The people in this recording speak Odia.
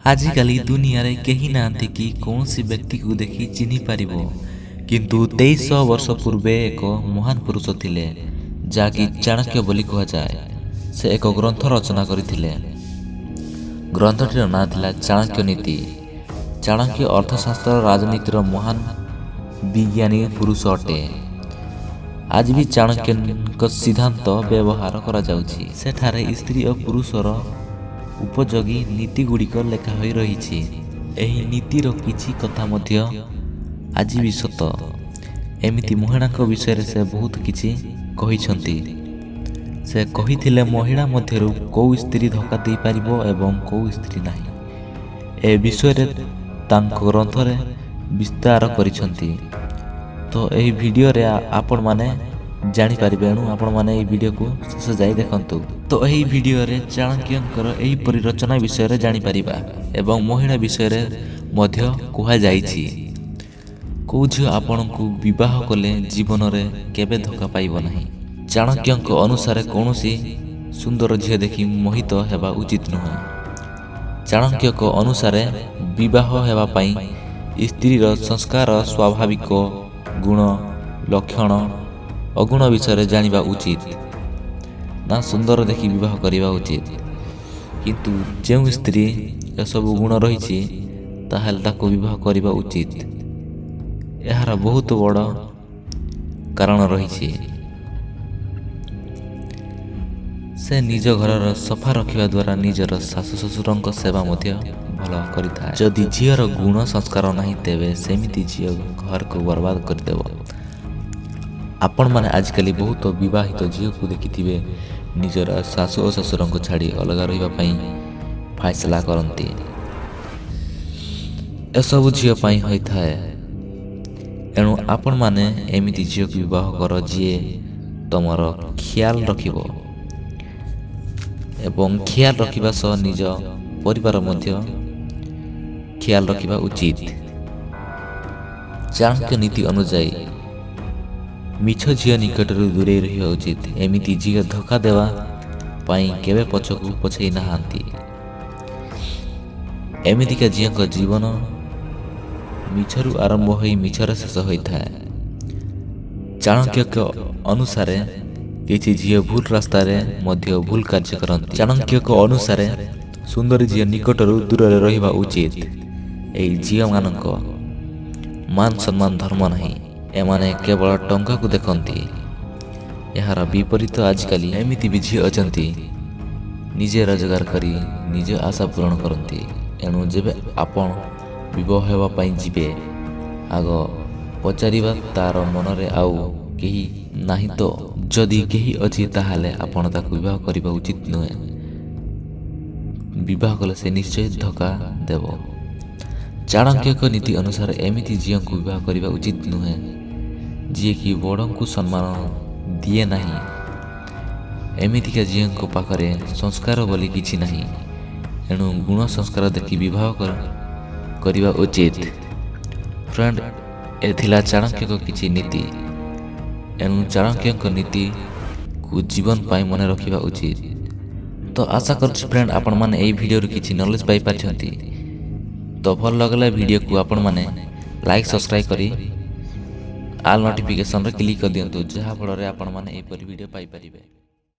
ଆଜିକାଲି ଦୁନିଆରେ କେହି ନାହାନ୍ତି କି କୌଣସି ବ୍ୟକ୍ତିକୁ ଦେଖି ଚିହ୍ନି ପାରିବ। କିନ୍ତୁ 2300 ବର୍ଷ ପୂର୍ବେ ଏକ ମହାନ ପୁରୁଷ ଥିଲେ, ଯାହାକି ଚାଣକ୍ୟ ବୋଲି କୁହାଯାଏ। ସେ ଏକ ଗ୍ରନ୍ଥ ରଚନା କରିଥିଲେ। ଗ୍ରନ୍ଥଟିର ନାଁ ଥିଲା ଚାଣକ୍ୟ ନୀତି। ଚାଣକ୍ୟ ଅର୍ଥଶାସ୍ତ୍ର, ରାଜନୀତିର ମହାନ ବିଜ୍ଞାନୀ ପୁରୁଷ ଅଟେ। ଆଜି ବି ଚାଣକ୍ୟଙ୍କ ସିଦ୍ଧାନ୍ତ ବ୍ୟବହାର କରାଯାଉଛି। ସେଠାରେ ସ୍ତ୍ରୀ ଓ ପୁରୁଷର ଉପଯୋଗୀ ନୀତିଗୁଡ଼ିକ ଲେଖା ହୋଇ ରହିଛି। ଏହି ନୀତିର କିଛି କଥା ମଧ୍ୟ ଆଜି ବି ସତ। ଏମିତି ମହିଳାଙ୍କ ବିଷୟରେ ସେ ବହୁତ କିଛି କହିଛନ୍ତି। ସେ କହିଥିଲେ, ମହିଳା ମଧ୍ୟରୁ କେଉଁ ସ୍ତ୍ରୀ ଧୋକା ଦେଇପାରିବ ଏବଂ କେଉଁ ସ୍ତ୍ରୀ ନାହିଁ, ଏ ବିଷୟରେ ତାଙ୍କ ଗ୍ରନ୍ଥରେ ବିସ୍ତାର କରିଛନ୍ତି। ତ ଏହି ଭିଡ଼ିଓରେ ଆପଣମାନେ ଜାଣିପାରିବେ। ଏଣୁ ଆପଣମାନେ ଏହି ଭିଡ଼ିଓକୁ ଶେଷ ଯାଇ ଦେଖନ୍ତୁ। ତ ଏହି ଭିଡ଼ିଓରେ ଚାଣକ୍ୟଙ୍କର ଏହିପରି ରଚନା ବିଷୟରେ ଜାଣିପାରିବା ଏବଂ ମହିଳା ବିଷୟରେ ମଧ୍ୟ କୁହାଯାଇଛି, କେଉଁ ଝିଅ ଆପଣଙ୍କୁ ବିବାହ କଲେ ଜୀବନରେ କେବେ ଧୋକା ପାଇବ ନାହିଁ। ଚାଣକ୍ୟଙ୍କ ଅନୁସାରେ କୌଣସି ସୁନ୍ଦର ଝିଅ ଦେଖି ମୋହିତ ହେବା ଉଚିତ ନୁହେଁ। ଚାଣକ୍ୟଙ୍କ ଅନୁସାରେ ବିବାହ ହେବା ପାଇଁ ସ୍ତ୍ରୀର ସଂସ୍କାର, ସ୍ୱାଭାବିକ ଗୁଣ, ଲକ୍ଷଣ, ଅଗୁଣ ବିଷୟରେ ଜାଣିବା ଉଚିତ, ନା ସୁନ୍ଦର ଦେଖି ବିବାହ କରିବା ଉଚିତ। କିନ୍ତୁ ଯେଉଁ ସ୍ତ୍ରୀ ଏସବୁ ଗୁଣ ରହିଛି, ତାହେଲେ ତାକୁ ବିବାହ କରିବା ଉଚିତ। ଏହାର ବହୁତ ବଡ଼ କାରଣ ରହିଛି। ସେ ନିଜ ଘରର ସଫା ରଖିବା ଦ୍ୱାରା ନିଜର ଶାଶୁ ଶ୍ୱଶୁରଙ୍କ ସେବା ମଧ୍ୟ ଭଲ କରିଥାଏ। ଯଦି ଝିଅର ଗୁଣ ସଂସ୍କାର ନାହିଁ, ତେବେ ସେମିତି ଝିଅ ଘରକୁ ବର୍ବାଦ କରିଦେବ। ଆପଣମାନେ ଆଜିକାଲି ବହୁତ ବିବାହିତ ଝିଅକୁ ଦେଖିଥିବେ, ନିଜର ଶାଶୁ ଓ ଶ୍ୱଶୁରଙ୍କୁ ଛାଡ଼ି ଅଲଗା ରହିବା ପାଇଁ ଫାଇସଲା କରନ୍ତି। ଏସବୁ ଝିଅ ପାଇଁ ହୋଇଥାଏ। ଏଣୁ ଆପଣମାନେ ଏମିତି ଝିଅକୁ ବିବାହ କର, ଯିଏ ତମର ଖିଆଲ ରଖିବ ଏବଂ ଖିଆଲ ରଖିବା ସହ ନିଜ ପରିବାର ମଧ୍ୟ ଖିଆଲ ରଖିବା ଉଚିତ। ଚାଣକ୍ୟ ନୀତି ଅନୁଯାୟୀ ମିଛ ଝିଅ ନିକଟରୁ ଦୂରେଇ ରହିବା ଉଚିତ। ଏମିତି ଝିଅ ଧୋକା ଦେବା ପାଇଁ କେବେ ପଛକୁ ପଛେଇ ନାହାନ୍ତି। ଏମିତିକା ଝିଅଙ୍କ ଜୀବନ ମିଛରୁ ଆରମ୍ଭ ହୋଇ ମିଛରେ ଶେଷ ହୋଇଥାଏ। ଚାଣକ୍ୟଙ୍କ ଅନୁସାରେ କିଛି ଝିଅ ଭୁଲ ରାସ୍ତାରେ ମଧ୍ୟ ଭୁଲ କାର୍ଯ୍ୟ କରନ୍ତି। ଚାଣକ୍ୟଙ୍କ ଅନୁସାରେ ସୁନ୍ଦରୀ ଝିଅ ନିକଟରୁ ଦୂରରେ ରହିବା ଉଚିତ। ଏହି ଝିଅମାନଙ୍କ ମାନ ସମ୍ମାନ, ଧର୍ମ ନାହିଁ। ଏମାନେ କେବଳ ଟଙ୍କାକୁ ଦେଖନ୍ତି। ଏହାର ବିପରୀତ ଆଜିକାଲି ଏମିତି ବି ଝିଅ ଅଛନ୍ତି, ନିଜେ ରୋଜଗାର କରି ନିଜ ଆଶା ପୂରଣ କରନ୍ତି। ଏଣୁ ଯେବେ ଆପଣ ବିବାହ ହେବା ପାଇଁ ଯିବେ, ଆଗ ପଚାରିବା ତାର ମନରେ ଆଉ କେହି ନାହିଁ ତ? ଯଦି କେହି ଅଛି, ତାହେଲେ ଆପଣ ତାକୁ ବିବାହ କରିବା ଉଚିତ ନୁହେଁ। ବିବାହ କଲେ ସେ ନିଶ୍ଚୟ ଧୋକା ଦେବ। ଚାଣକ୍ୟଙ୍କ ନୀତି ଅନୁସାରେ ଏମିତି ଝିଅଙ୍କୁ ବିବାହ କରିବା ଉଚିତ ନୁହେଁ, ଯିଏକି ବଡ଼ଙ୍କୁ ସମ୍ମାନ ଦିଏ ନାହିଁ। ଏମିତିକା ଝିଅଙ୍କ ପାଖରେ ସଂସ୍କାର ବୋଲି କିଛି ନାହିଁ। ଏଣୁ ଗୁଣ ସଂସ୍କାର ଦେଖି ବିବାହ କରିବା ଉଚିତ। ଫ୍ରେଣ୍ଡ, ଏ ଥିଲା ଚାଣକ୍ୟଙ୍କ କିଛି ନୀତି। ଏଣୁ ଚାଣକ୍ୟଙ୍କ ନୀତିକୁ ଜୀବନ ପାଇଁ ମନେ ରଖିବା ଉଚିତ। ତ ଆଶା କରୁଛି ଫ୍ରେଣ୍ଡ, ଆପଣମାନେ ଏହି ଭିଡ଼ିଓରୁ କିଛି ନଲେଜ ପାଇପାରିଛନ୍ତି। ତ ଭଲ ଲାଗିଲା ଭିଡ଼ିଓକୁ ଆପଣମାନେ ଲାଇକ୍, ସବସ୍କ୍ରାଇବ୍ କରି ଆଲ୍ ନୋଟିଫିକେସନରେ କ୍ଲିକ୍ କରିଦିଅନ୍ତୁ, ଯାହାଫଳରେ ଆପଣମାନେ ଏହିପରି ଭିଡ଼ିଓ ପାଇପାରିବେ।